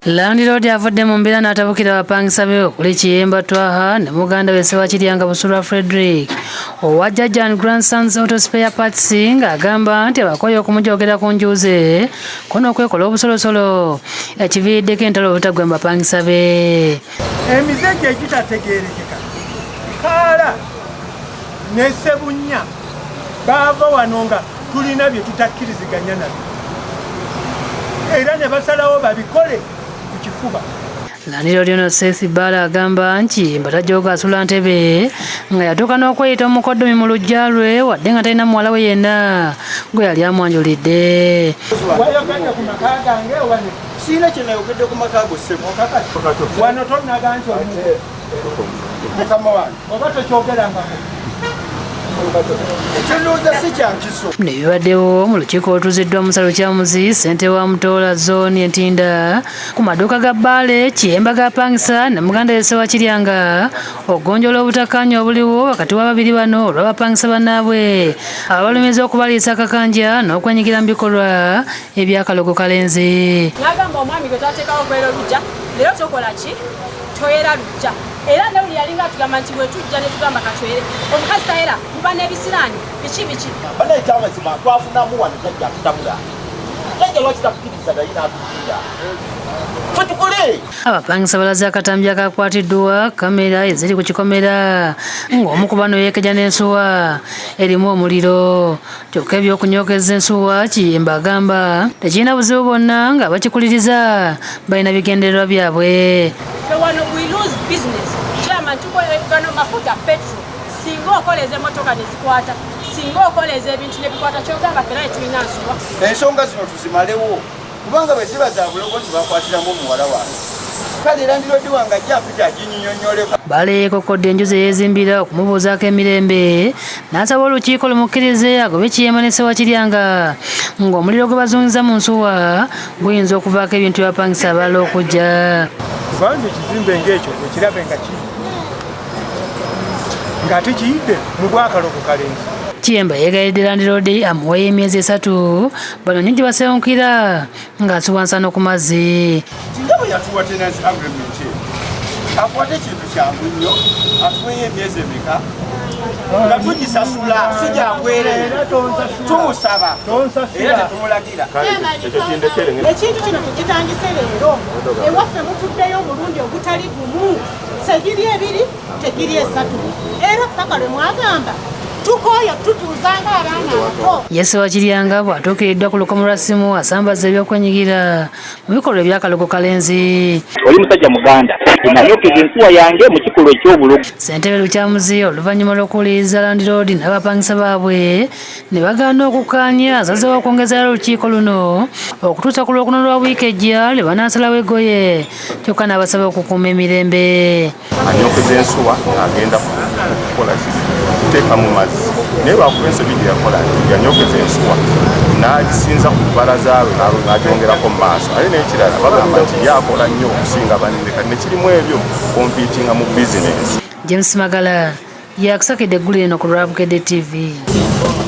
Landiroodi avudde mu mbeera n'atabukira abapangisa be okuli Kiyemba Twaha ne muganda we Ssewakiryanga Busulwa Frederick owa Jjajja and Grandsons Auto Spare Parts ng'agamba nti abakooye okumujogera ku nju ze ko n'okwekola obusolosolo ekiviiriddeko entalo obutaggwa mu bapangisa be. Emize gye egitategeerekeka Kaala ne Ssebunya baava wano nga tulina bye tutakkiriziganya nabyo era ne basalawo babikole ku kifuba. Landiroodi ono Seth Bbaale agamba nti Mbatajooga asula ntebe nga yatuuka n'okweyita omukoddomi mu luggya lwe wadde nga talina muwala we yenna gwe yali amwanjulidde. Wayogedde ku maka gange oba ne Sirina kye nayogedde ku maka go ssebo. Wano tonnaga nti oli Mukama wange. Oba tokyogerangako. Ekyo ndowooza si kya nkizo. Bino bibaddewo mu lukiiko olutuuziddwa Musa Lukyamuzi, ssentebe wa Mutoola zooni e Ntinda ku maduuka ga Bbaale, Kiyemba g'apangisa ne muganda we Ssewakiryanga okugonjoola obutakkaanya obuliwo wakati w'ababiri bano olw'abapangisa bannaabwe ababalumiza okubaliisa akakanja n'okwenyigira mu bikolwa eby'akalogo kalenzi. N'agamba omwami gwe twateekawo okwera oluggya leero tokola ki toyera luggya era ne buli yalinga atugamba nti bwe tujja ne tugamba katwere omukazi tayera muba n'ebisiraani biki biki. Banaye, kyamazima twafunamu wano jjajja atutabula. Jjajja lwaki takkiriza naye n'atuviira fe tukole? Abapangisa balaze akatambi akakwatiddwa kamera eziri ku kikomera ng'omu ku bano yeekeja n'ensuwa erimu omuliro, kyokka ebyokunyokeza ensuwa Kiyemba agamba tekirina buzibu bwonna nga bakikuliriza balina bigendererwa byabwe. Ffe wano we lose business, chairman. Gano mafuta, petrol, singa okoleza emmotoka ne zikwata, singa okoleza ebintu ne bikwata, kyogamba ffena tetulina nsuwa. Ensonga zino tuzimalewo, kubanga bwe ziba za bulogo nti bakwatiramu omuwala wange, kale era landiroodi wange ajja mpita aginyinyonnyoleko. Bbaale yeekokodde enju ze yeezimbira okumubuuzaako emirembe n'asaba olukiiko lumukkirize agobe Kiyemba ne Ssewakiryanga ng'omuliro gwe bazungiza mu nsuwa guyinza okuvaako ebintu by'abapangisa abalala okujja. Kubanga ekizimbe ng'ekyo ekirabe nga kiyidde ng'ate kiyidde mu bwakalogo kalenzi. Kiyemba yeegayiridde landiroodi amuweeyo emyezi 3 bano nnyo gye basewunkira ng'asuba nsano ku mazzi. Nga bwe yatuwa tenancy agreement eyo, akwate ekintu kyangu nnyo, atuweeyo emyezi emeka nga tugisasula, si gyakwereere. Tumusaba era tetumulagira. Ekintu kino tukitandise leero, ewaffe mutuddeyo omulundi ogutali gumu, tegiri ebiri, tegiri esatu, era paka lwe mwagamba tukooyo tutuuzanga abaana abato. Ye Ssewakiryanga bw'atuukiriddwa ku lukomo lwa ssimu asambaza ebyokwenyigira mu bikolwa ebyakalogo kalenzi. Oli musajja muganda, nanyokeza ensuwa yange mu kikolwa eky'obulogo. Ssentebe Lukyamuzi oluvannyuma lw'okuwuliriza landiroodi n'abapangisa baabwe ne bagaana okukkaanya, asazeewo okwongezayo olukiiko luno okutuusa ku Lwokuna lwa wiiki ejja lwe banaasalawo eggoye, kyokka n'abasaba okukuuma emirembe. Anyokeza ensuwa ng'agenda kukola ki? Kuteeka mu mazzi, naye lwakuba ensobi gye yakola nti yanyokeza ensuwa n'agisinza ku lubalaza lwe n'agyongerako mu maaso. Ate n'ekirala, bagamba nti ye akola nnyo okusinga banne, kati nekirimu ebyo competinga mu bizinensi. James Magala yakusakidde eggulire eno ku lwa Bukedde TV.